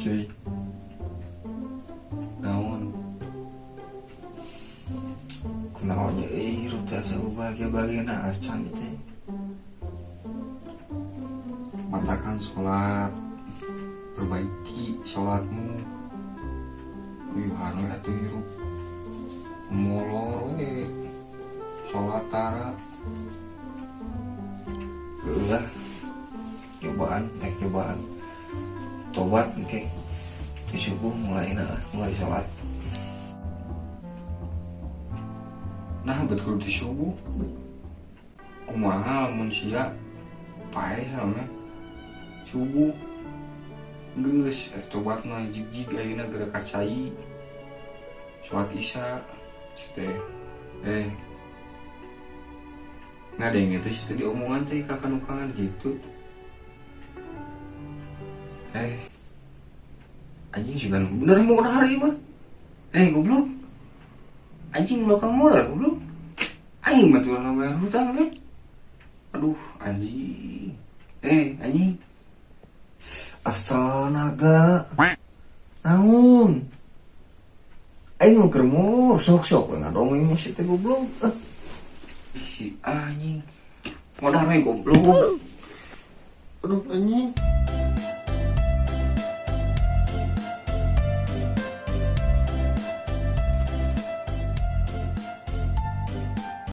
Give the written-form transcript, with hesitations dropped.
Cuy. Naon? Kunaon nya euy, hirup teh asa bahagia-bahagiana acan teh. Matakan sholat, perbaiki sholatmu. Wih, anu atuh hirup molor we sholat tara. Ulah, cobaan, eh, cobaan tobat engke di subuh mulai, nah, mulai sholat. Nah, betul di subuh. Kumaha lamun sia paeh sama subuh geus tobat mah jig-jig ayeuna geura kacai sholat Isya teh. Eh, ngadeng itu situ diomongan teh kakan-ukangan gitu. Eh, Anjing, juga bener mau hari mah. Eh, goblok, anjing, belakang modal, goblok. Aing mah tuh bayar hutang deh. Aduh, anjing. Eh, anjing. Astaga, naon? Aing mau keur molor, sok sok ngadongeng si teh, goblok. Eh. Si anjing modal we, goblok. Aduh, anjing.